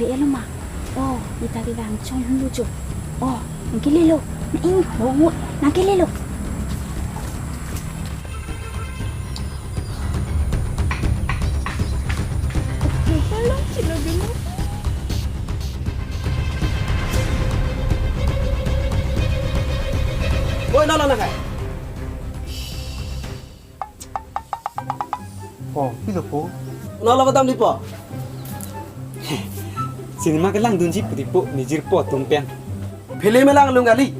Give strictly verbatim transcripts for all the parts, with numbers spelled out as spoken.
Elo ma. Oh, ita ke gang chong hulu jo. Oh, nang kelelo. Nang ing ho. Nang kelelo. Belum sih lo dulu. Oi, nang nang nang. Oh, pilo po? Nang lo kedam di po? Cinema kelangdunji pu di po, nijir po atum pen. Film langlung kali.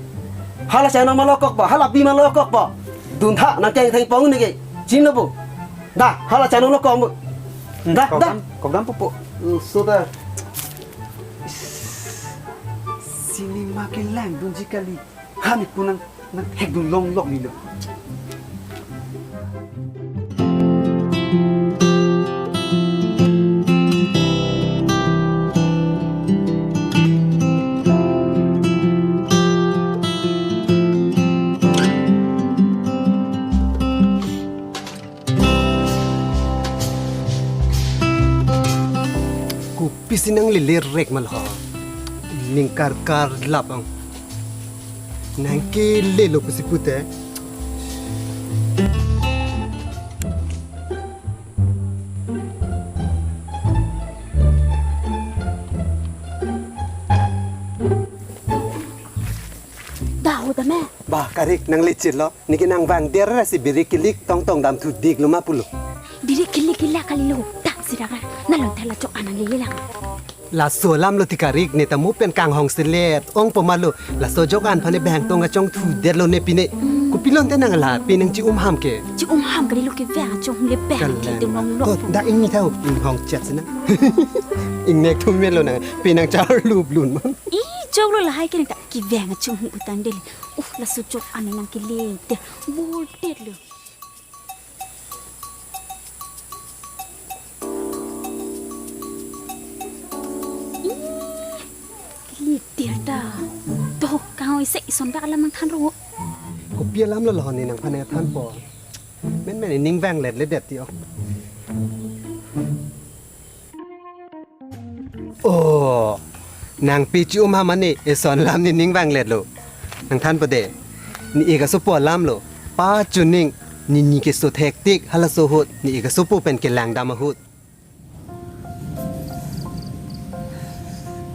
Hala channel malokok po, hala bi malokok po. Duntha nang keng theng pong ne ke. Chinilo po. Da, hala channel lo kom. Da, da. Kokdam, kokdam po po. Uh, so da. Cinema kelangdunji kali. Hani punang nang hekdun longlok nilo. Kopisi nang lele rek mal ho. Ning karkar lap ang. Nang kelelo pusi pute. Dahu tame. Bah, karik nang lechin lo. Neke nang vangder ra si biri kilik tongtong dam thudik lo ma pulo. Biri kilik kilik kalilo. Dam si ra. Nalon thela chok anang lele lang. Laso alam lo ti karik ne ta mo pen kanghong selet. Ong po malo. Laso jok an phane bang tong achong thudet lo ne pine. Kopilon te nang la pinang chi-um ham ke. Chi-um ham kalilo ke vang achong le bang. Kalang. Thedung longlok. Ko da ingni thau inghong chat sina. Ingnek thum melo nang. Pinang char lup lun man. I chok lo lahai ke nang ta. Kevang achum hu utang dele. Uh, laso chok anang nang kele te. Bol tet lo. Ih, kele tet ta. To, kang oi se ison bak alam nang than ro. Kopi alam lo lo ne nang phane than po. Men men ning vang let le det ti o. Oh, nang pi chi-um ham mane, eson lam ne ning vanglet lo. Nang than po de, ne ik asopo alam lo. Pa chuning, ne ne keso thektik, halaso ahut, ne ik asopo pen kelang dam ahut.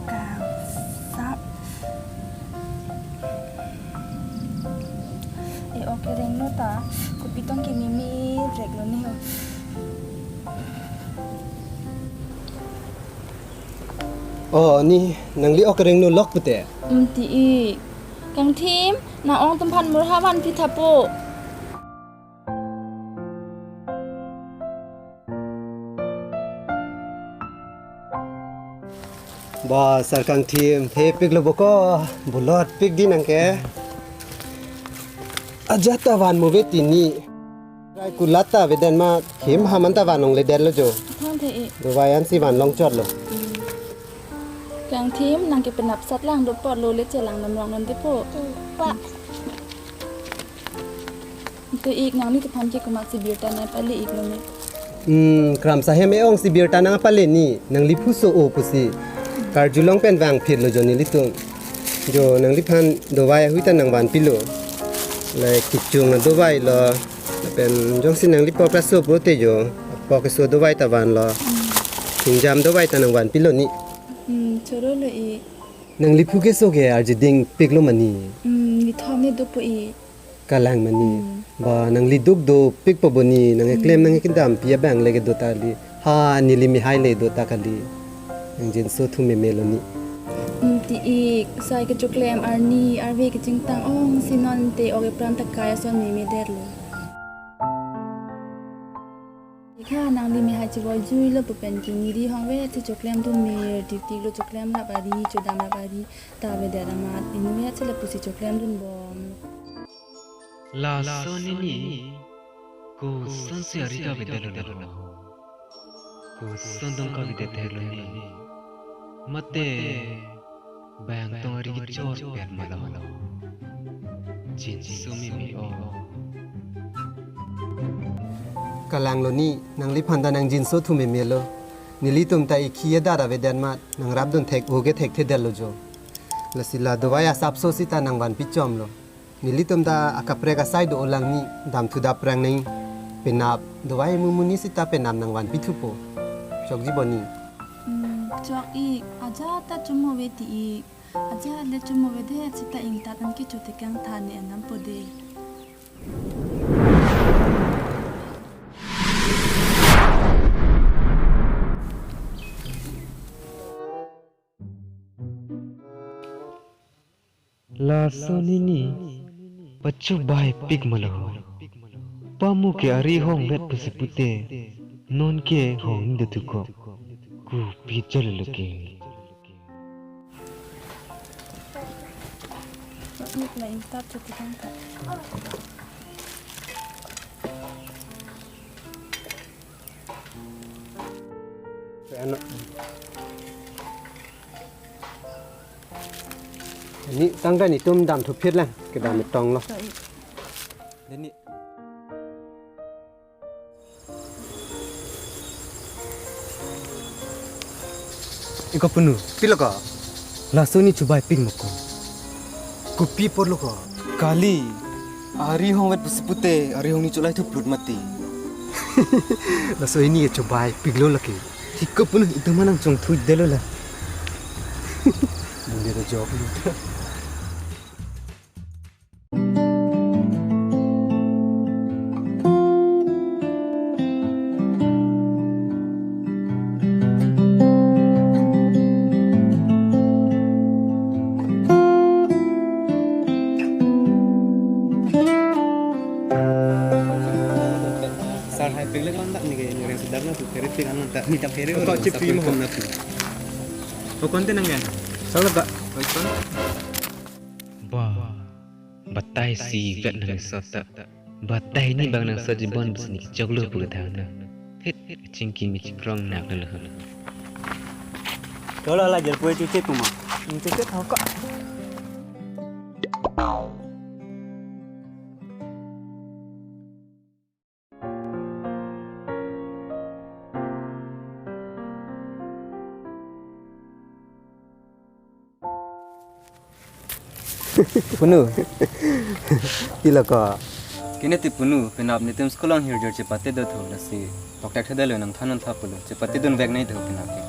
Kangsap. E-ok kereng lo ta, kopi tong kememe rek lo ne ho. Oh, ne, nangli ok rengno lok pute. Umti ik. Kangthim, nang ong atum aphan murha vanpi tha po. Ba, sar kangthim, thepik lo boko, bulot pik di nang ke. Ajat ta van mo ve tini. Rai kulat ta veden ma khim haman ta van longle det lo jo. Thang the e. Dovai an si van long chot lo. Kangthim nang ke penap sat lang do pot lo le chelang nam rong non de po. Pa. To ik nangli kephan ke komat si birta nai pali ik lo ne. Hmm, kram sahem e-ong si birta nang pali ni, nangli phu so-o pusi. Karjulong pen vang phir lo jo nelitum. Jo nangliphan dovai ahui ta nang vanpi lo. Like kichung dovai lo. Pen jongsi nangli pok laso prote jo. Pok keso dovai ta van lo. Kinjam dovai ta nang vanpi lo ni. Hmm, choro lo i. Nangli phu keso ke arjiding pik lo mani. Hmm, ni thom ne do po i. Kalang mani. Hmm. Ba nangli duk dopik po boni, nang eklem nang ekindam pi abang leke do ta li. Ha neli mehai le do ta kali. Nang jinso thu meme lo ni. Hmm, ti ik, sai kechoklem arni, arve kechingtang ong si non te ok epran ta kai ason meme det lo. Ikha nangli mehai chevoi jui lo pu pen ke neli hong ve si choklem dun mir, titik lo choklem rap ari, chodam rap ari, ta ve det amat, inut ve si lapusi choklem dun bom. Laso nini, kosonsi ari kavedet lo ho? Koson tong kavedet lo ni? Mate, bang tong ari kechor pet ma lo ho? Jinso meme o. Kalang lo ni, nangliphan ta nang jinso thu meme lo. Nelitum ta ikhi adat avedet amat nangrapdun thek-o ke thekthedetlo jo. Lasi la dovai asapso sita nangvanpi chomlo. Nelitum ta akaprek asai do-olang ni damthu dapprang nang, penap dovai mumu ni sita penap nangvanpi thupo. Chokji boni. Hmm, chok-ik, ajat ta chomo ave ti-ik. Ajat le chomo avedet sita ingtat an kechotekang tha ne anampo de. Laso nini pachobaipik ma lo ho. Pamu ke ari hongvet pusi pute, non ke hong do thuko. Kopi cholo lo ke. Ini tangka nelitum damthu phit lang, kedam tonglo. Ini. Iko punu. Pilo ko? Laso ni chobaipik ma ko. Kopi apotlo ko? Kali. Ari hongvet pusi pute, ari hong ni cholai thuplut mati. Laso ini ke chobaipiklo lake. Iko punu, itum nangchongthu-ik detlo la. Bunda ta jok lu. Sar hai pik le kontak ni ke, ni reng sudak na tu, phere pik anu ta, ni ta phere. Kok orang, chepi masa mo. Pun na tu. O konten nang ya? Salah tak? Oi, kon. Ba, batai si vet nang sota. Batai ni bang nang sot jibon bisni choklo pu thang na. Thit, chingki mi chikrong nak lo. Kalau lah jer pue cuci tu mah. Cuci tu kok. Punu. Pilo ko? Kene ti punu, penap nelitum school along hirjor chepate do tho, lasi toktek thedetlo, nangthan non tha pulo, chepate dun vek nai tho penap ke.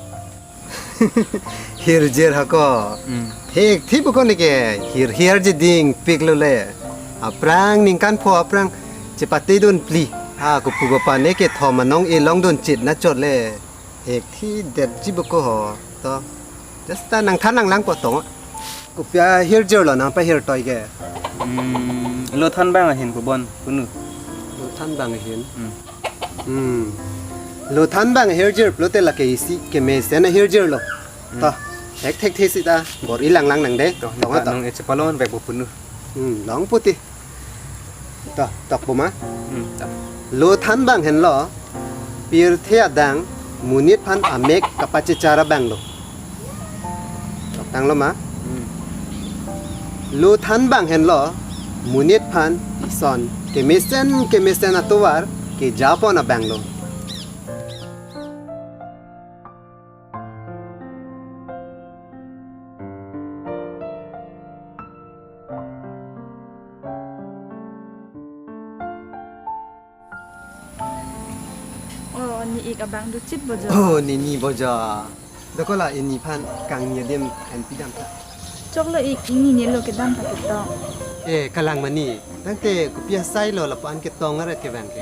Hirjir hako. Hmm. Thik, thik buko neke. Hir, hirji dingpiklo le. Aphrang ningkan pho aphrang chepate dun phli. Ha, kopu kopan ne kethom anong elong dun chit na chot le. Thik, thik detji buko ho. To. Just ta nangthan nanglang po tong. Kopi ahirjirlo nangpahir toi ke. Hmm, lo than bang ahin ko bon, punu. Lo than bang ahin. Hmm. Hmm. Lo than bang ahirjir pulote lake isi kemesen ahirjirlo. Hmm. To, thek thek thesi ta, bor-i lang lang nang de. To, tong ta to. Nang e chepalon vek bo punu. Hmm, long puti. To, tok bo ma. Hmm, to. Lo than bang henlo, pirthe adang, monit aphan amek kapachechar abang lo. Tok tanglo ma. Hmm. Lo than bang henlo, monit aphan ison kemesen kemesen atovar kejapon abang lo. Oh, ne-ik abang do chit bo jo. Oh, ne ne bo jo. Dokola ini aphan kangni adim enpi dam ta. Choklo ik, ini ne lo kedam ta ketong. Eh, kalang mani. Tangte kopi asai lo lapu-an ketong aret kevang ke.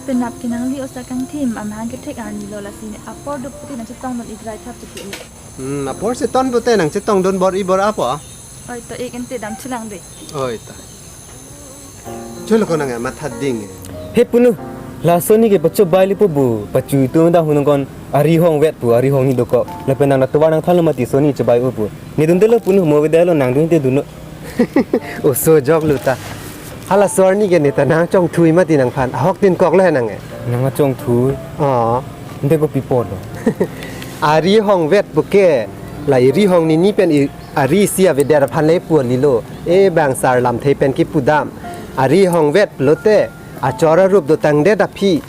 Penap ke nangli osa kangthim, amahang kethek arni lo lasi ne apor do puti nangchetong dun ik rai thap chiti ik. Hmm, apor si ton pute nangchetong dun bor-i bor-a po. Oi to ik ente dam chulang de. Oi to. Cholo ko nang matha ding. He punu, laso ne ke pachobai lipo bu, pachu itu dah hunung kon ari hongvet pu, ari hong ni dokok. Lapen nang na tovar nangthanlo mati so ne chobai-o pu. Ne dundelo punu mo vedelo nang dun te duno. Oso joklo ta. Hala so arni ke ne ta nangchongthui mati nangphan. Ahok tin koklo he nang e. Nangchongthui. Oh. Ente kopi apotlo. Ari hongvet puke la eri hong ne ne pen i-, ari isi avedet aphan le pulo. E bang sar lamthe pen kipu dam. Ari hongvet pulote achor arup dotang det aphi.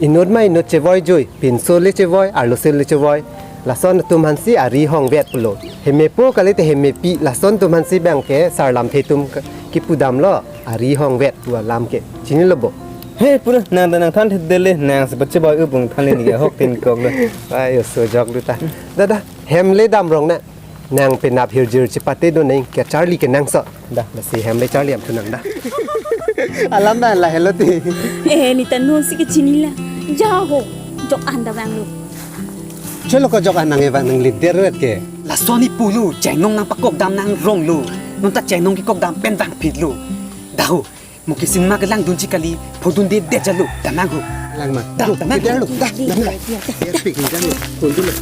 Inut ma inut chevoi jui, pinso le chevoi, arloso le chevoi. Lason atum aphansi ari hongvet pulo. Hemepo kalite hemepi, lason atum aphansi bang ke sarlamthe atum ke kipudamlo, ari hongvet pu alam ke. Chinilo bo? He, pura nang ta nangthan thedele, nangsi pachevoi upung thanle neke ahok tin koklo. Ayo, so joklo ta. Dada, hem le damrong na. Nang penap hirjir chepate do neng kacharli kenangsot. Da, lasi hem le charli am thu nang da. Alam da lahelo ti. Eh, ne ta non si kechinila. Ja ho, jok-an davanglo. Cholo ko jok-an nang evang nang lider vet ke. Lason ne pulo, chainong nangpakokdam nangronglo. Non ta chainong kekokdam pen vangphitlo. Da ho, mo ke cinema kelangdunji kali, phodundedetjalo, damnang ho. Lang ma. Da, damnang ho. Lider lo, da, damnang. Dia speak in jalo, phone dulu.